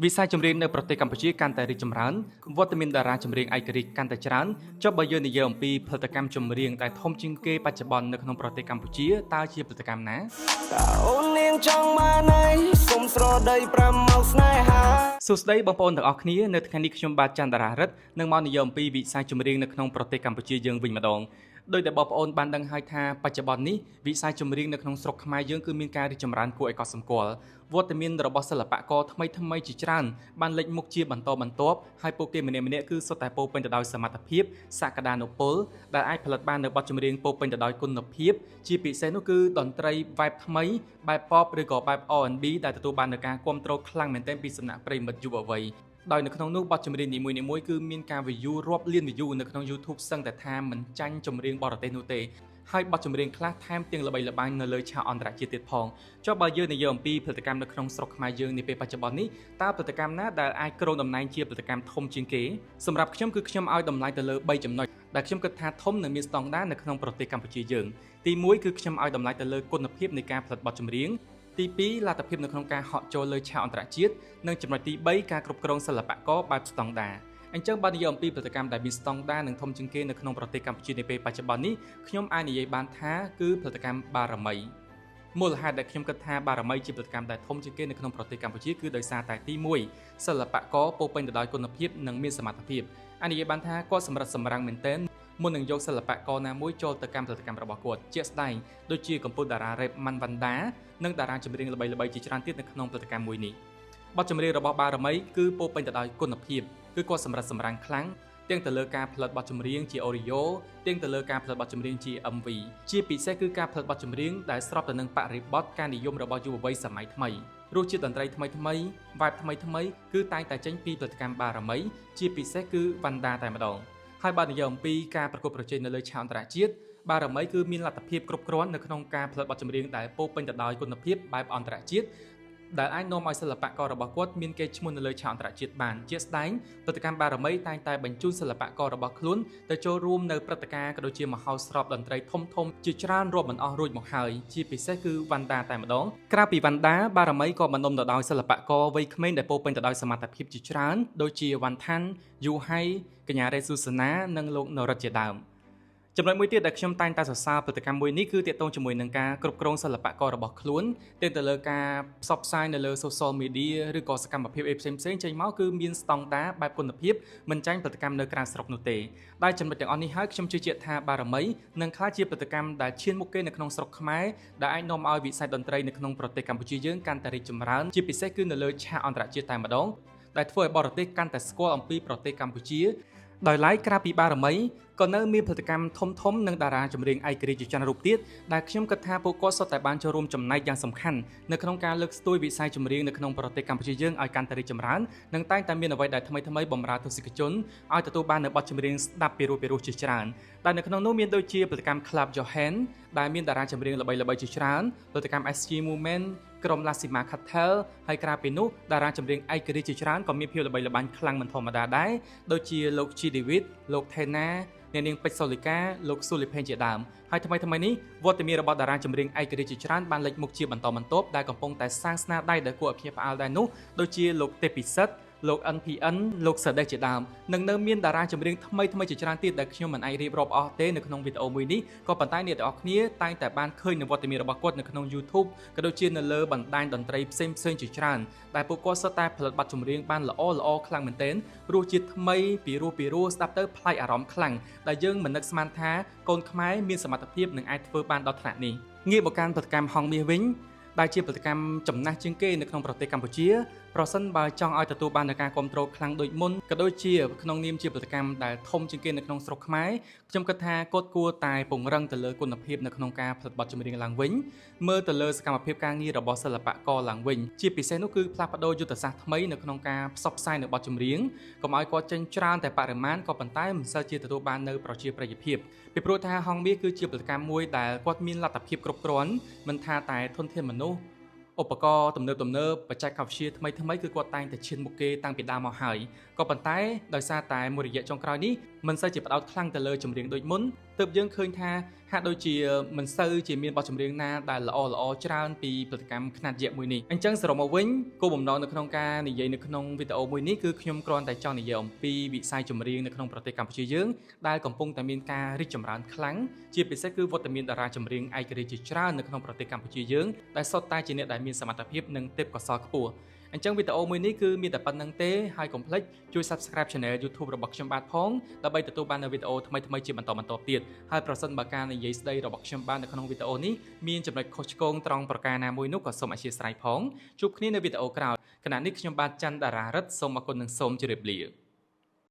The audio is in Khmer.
វិស័យចម្រៀងនៅប្រទេសកម្ពុជាកាន់តែរីកចម្រើនវត្តមានតារាចម្រៀងឯករាជ្យកាន់តែច្រើនចុះបើយើងនិយាយអំពីផលិតកម្មចម្រៀងដែលធំជាងគេបច្ចុប្បន្ននៅក្នុងប្រទេសកម្ពុជាតើជាផលិតកម្មណា តើអូននាងចង់បានអីសុំស្រដីប្រាំមកស្នេហា សួស្តីបងប្អូនទាំងអស់គ្នានៅថ្ងៃនេះខ្ញុំបាទចន្ទរារិទ្ធនឹងមកនិយាយអំពីវិស័យចម្រៀងនៅក្នុងប្រទេសកម្ពុជាយើងវិញម្ដងដោយដែលបងប្អូនបានដឹងហើយថាបច្ចុប្បន្ននេះវិស័យចម្រៀងនៅក្នុងស្រុកខ្មែរយើងគឺមានការរីកចម្រើនគួរឲ្យកត់សម្គាល់វត្តមានរបស់សិល្បករថ្មីៗជាច្រើនបានលេចមុខជាបន្តបន្ទាប់ហើយពួកគេម្នាក់ៗគឺសុទ្ធតែពោរពេញទៅដោយសមត្ថភាពសក្តានុពលដែលអាចផលិតបាននូវបទចម្រៀងពោរពេញទៅដោយគុណភាពជាពិសេសនោះគឺតន្ត្រីបែបថ្មីបែប pop ឬក៏បែប R&B ដែលទទួលបាននូវការគាំទ្រខ្លាំងមែនទែនពីសំណាក់ប្រិយមិត្តយុវវ័យដោយនៅក្នុងនោះបទចម្រៀងនីមួយៗគឺមានការ view រាប់លាន view នៅក្នុង YouTube សឹងតែថាមិនចាញ់ចម្រៀងបរទេសនោះទេហើយបទចម្រៀងខ្លះថែមទាំងល្បីល្បាញនៅលើឆាកអន្តរជាតិទៀតផងចុះបើយើងនិយាយអំពីផលិតកម្មនៅក្នុងស្រុកខ្មែរយើងនាពេលបច្ចុប្បន្ននេះតើផលិតកម្មណាដែលអាចគ្រងតំណែងជាផលិតកម្មធំជាងគេសម្រាប់ខ្ញុំគឺខ្ញុំឲ្យតម្លៃទៅលើ3ចំណុចដែលខ្ញុំគិតថាធំនិងមានស្តង់ដារនៅក្នុងប្រទេសកម្ពុជាយើងទី1គឺខ្ញុំឲ្យតម្លៃទៅលើគុណភាពនៃការផលិតបទចម្រៀងទី2លទ្ធភាពនៅក្នុងការហក់ចូលលើឆាកអន្តរជាតិនិងចំណុចទី3ការគ្រប់គ្រងសិល្បករបែបស្តង់ដារអញ្ចឹងបើនិយាយអំពីផលិតកម្មដែលមានស្តង់ដារនិងធំជាងគេនៅក្នុងប្រទេសកម្ពុជានាពេលបច្ចុប្បន្ននេះខ្ញុំអាចនិយាយបានថាគឺផលិតកម្មបារមីមូលហេតុដែលខ្ញុំគិតថាបារមីជាផលិតកម្មដែលធំជាងគេនៅក្នុងប្រទេសកម្ពុជាគឺដោយសារតែទី1សិល្បករពោរពេញទៅដោយគុណភាពនិងមានសមត្ថភាពអាចនិយាយបានថាគាត់សម្រិតសម្រាំងមែនទែនមុននឹងយកសិល្បករណាមួយចូលទៅកម្មផលិតកម្មរបស់គាត់ជាក់ស្ដែងដូចជាកំពូលតារារ៉េបម៉ាន់វ៉ាន់ដានិងតារាចម្រៀងល្បីៗជាច្រើនទៀតនៅក្នុងផលិតកម្មមួយនេះបទចម្រៀងរបស់បារមីគឺពោរពេញទៅដោយគុណភាពគឺគាត់សម្រិតសម្រាំងខ្លាំងទាំងទៅលើការផលិតបទចម្រៀងជា audio ទាំងទៅលើការផលិតបទចម្រៀងជា MV ជាពិសេសគឺការផលិតបទចម្រៀងដែលស្របទៅនឹងបរិបទការនិយមរបស់យុវវ័យសម័យថ្មីរសជាតិតន្ត្រីថ្មីថ្មី vibe ថ្មីថ្មីគឺតែងតែចេញពីផលិតកម្មបារមីជាពិសេសគឺវ៉ាន់ដាតែម្ដងហើយបើនិយាយអំពីការប្រកួតប្រជែងនៅលើឆាកអន្តរជាតិបារមីគឺមានលទ្ធភាពគ្រប់គ្រាន់នៅក្នុងការផលិតបទចម្រៀងដែលពោរពេញទៅដោយគុណភាពបែបអន្តរជាតិដែលអាចនាំឲ្យសិល្បកររបស់គាត់មានកេរ្តិ៍ឈ្មោះនៅលើឆាកអន្តរជាតិបានជាក់ស្ដែងផលិតកម្មបារមីតែងតែបញ្ជូនសិល្បកររបស់ខ្លួនទៅចូលរួមនៅព្រឹត្តិការណ៍ក៏ដូចជាមហោស្រពតន្ត្រីធំៗជាច្រើនរាប់មិនអស់រួចមកហើយជាពិសេសគឺវ៉ាន់ដាតែម្ដងក្រៅពីវ៉ាន់ដាបារមីក៏បណ្ដុំទៅដោយសិល្បករវ័យក្មេងដែលពោរពេញទៅដោយសមត្ថភាពជាច្រើនដូចជាវ៉ាន់ថាន់យូហៃកញ្ញារ៉េស៊ូសាណានិងលោកនរិតជាដើមចំណុចមួយទៀតដែលខ្ញុំតែងតែសរសើរផលិតកម្មមួយនេះគឺទាក់ទងជាមួយនឹងការគ្រប់គ្រងសិល្បកររបស់ខ្លួនទាក់ទៅលើការផ្សព្វផ្សាយនៅលើ social media ឬក៏សកម្មភាពអីផ្សេងៗចេញមកគឺមានស្តង់ដារបែបគុណភាពមិនចាញ់ផលិតកម្មនៅក្រៅស្រុកនោះទេដែលចំណុចទាំងអស់នេះហើយខ្ញុំជឿជាក់ថាបារមីនឹងក្លាយជាផលិតកម្មដែលឈានមុខគេនៅក្នុងស្រុកខ្មែរដែលអាចនាំឲ្យវិស័យតន្ត្រីនៅក្នុងប្រទេសកម្ពុជាយើងកាន់តែរីកចម្រើនជាពិសេសគឺនៅលើឆាកអន្តរជាតិតែម្ដងដែលធ្វើឲ្យបរទេសកាន់តែស្គាល់អំពីប្រទេសកម្ពុជាដោយឡែកក្រៅពីបារមីក៏នៅមានផលិតកម្មធំធំនិងតារាចម្រៀងឯករាជ្យជាច្រើនរូបទៀតដែលខ្ញុំគិតថាពួកគាត់សុទ្ធតែបានចូលរួមចំណែកយ៉ាងសំខាន់នៅក្នុងការលើកស្ទួយវិស័យចម្រៀងនៅក្នុងប្រទេសកម្ពុជាយើងឲ្យកាន់តែរីកចម្រើននិងតែងតែមានអ្វីដែលថ្មីៗបម្រើទស្សនិកជនឲ្យទទួលបាននូវបទចម្រៀងស្ដាប់ពីរោះពីរោះជាច្រើនដែលនៅក្នុងនោះមានដូចជាផលិតកម្ម Clap Your Hand ដែលមានតារាចម្រៀងល្បីៗជាច្រើនផលិតកម្ម SG Movement ក្រុម Lasima Cartel ហើយក្រៅពីនោះតារាចម្រៀងឯករាជ្យជាច្រើនក៏មានភាពល្បីល្បាញខ្លាំងមិនធម្មតាដែរដូចជាលោក G David លោក Thena អ្នកនាងពេជ្រសូលីកាលោកស៊ូលីផេងជាដើមហើយថ្មីថ្មីនេះវត្តមានរបស់តារាចម្រៀងឯករាជ្យជាច្រើនបានលេចមុខជាបន្តបន្ទាប់ដែលកំពុងតែសាងស្នាដៃដែលគួរឲ្យភ្ញាក់ផ្អើលដែរនោះដូចជាលោកទេពពិសិដ្ឋលោក NPN លោកសដេសជាដើមនិងនៅមានតារាចម្រៀងថ្មីថ្មីជាច្រើនទៀតដែលខ្ញុំមិនអាចរៀបរាប់អស់ទេនៅក្នុងវីដេអូមួយនេះក៏ប៉ុន្តែអ្នកទាំងអស់គ្នាតែងតែបានឃើញនៅវត្តមានរបស់គាត់នៅក្នុង YouTube ក៏ដូចជានៅលើបណ្ដាញតន្ត្រីផ្សេងផ្សេងជាច្រើនដែលពួកគាត់សុទ្ធតែផលិតបទចម្រៀងបានល្អល្អខ្លាំងមែនទែនរសជាតិថ្មីពីរោះពីរោះស្ដាប់ទៅប្លែកអារម្មណ៍ខ្លាំងដែលយើងមិននឹកស្មានថាកូនខ្មែរមានសមត្ថភាពនឹងអាចធ្វើបានដល់ថ្នាក់នេះងាកមកកាន់ផលិតកម្មហង្សមាសវិញដែលជាផលិតកម្មចំណាស់ជាងគេនៅក្នុងប្រទេសកម្ពុជាប្រសិនបើចង់ឲ្យទទួលបាននូវការគ្រប់គ្រងខ្លាំងដូចមុនក៏ដូចជាក្នុងនាមជាផលិតកម្មដែលធំជាងគេនៅក្នុងស្រុកខ្មែរខ្ញុំគិតថាគាត់គួរតែពង្រឹងទៅលើគុណភាពនៅក្នុងការផលិតបទចម្រៀងឡើងវិញមើលទៅលើសកម្មភាពការងាររបស់សិល្បករឡើងវិញជាពិសេសនោះគឺផ្លាស់ប្ដូរយុទ្ធសាស្ត្រថ្មីនៅក្នុងការផ្សព្វផ្សាយនៅបទចម្រៀងកុំឲ្យគាត់ចេញច្រើនតែបរិមាណក៏ប៉ុន្តែមិនសូវជាទទួលបាននៅប្រជាប្រិយភាពពីព្រោះថាហង្សមាសគឺជាផលិតកម្មមួយដែលគាត់មានលទ្ធភាពគ្រប់គ្រាន់មិនថាតែធនធានមនុស្សឧបករណ៍ទំនើបទំនើបបច្ចេកវិទ្យាថ្មីថ្មីគឺគាត់តែងតែឈានមុខគេតាំងពីដើមមកហើយក៏ប៉ុន្តែដោយសារតែមួយរយៈចុងក្រោយនេះមិនសូវជាផ្ដោតខ្លាំងទៅលើចម្រៀងដូចមុន ទើបយើងឃើញថាហាក់ដូចជាមិនសូវជាមានបទចម្រៀងណាដែលល្អល្អច្រើនពីផលិតកម្មខ្នាតយក្សមួយនេះអញ្ចឹងសរុបមកវិញគោលបំណងនៅក្នុងការនិយាយនៅក្នុងវីដេអូមួយនេះគឺខ្ញុំគ្រាន់តែចង់និយាយអំពីវិស័យចម្រៀងនៅក្នុងប្រទេសកម្ពុជាយើងដែលកំពុងតែមានការរីកចម្រើនខ្លាំងជាពិសេសគឺវត្តមានតារាចម្រៀងឯករាជ្យជាច្រើននៅក្នុងប្រទេសកម្ពុជាយើងដែលសុទ្ធតែជាអ្នកដែលមានសមត្ថភាពនិងទេពកោសល្យខ្ពស់អញ្ចឹងវីដេអូមួយនេះគឺមានតែប៉ុណ្ណឹងទេហើយកុំភ្លេចជួយ Subscribe Channel YouTube របស់ខ្ញុំបាទផងដើម្បីទទួលបាននូវវីដេអូថ្មីៗជាបន្តបន្ទាប់ទៀតហើយប្រសិនបើការនិយាយស្ដីរបស់ខ្ញុំបាទនៅក្នុងវីដេអូនេះមានចំណុចខុសឆ្គងត្រង់ប្រការណាមួយនោះក៏សូមអធ្យាស្រ័យផងជួបគ្នានៅវីដេអូក្រោយខណៈនេះខ្ញុំបាទច័ន្ទតារារិទ្ធសូមអរគុណនិងសូមជម្រាបលា។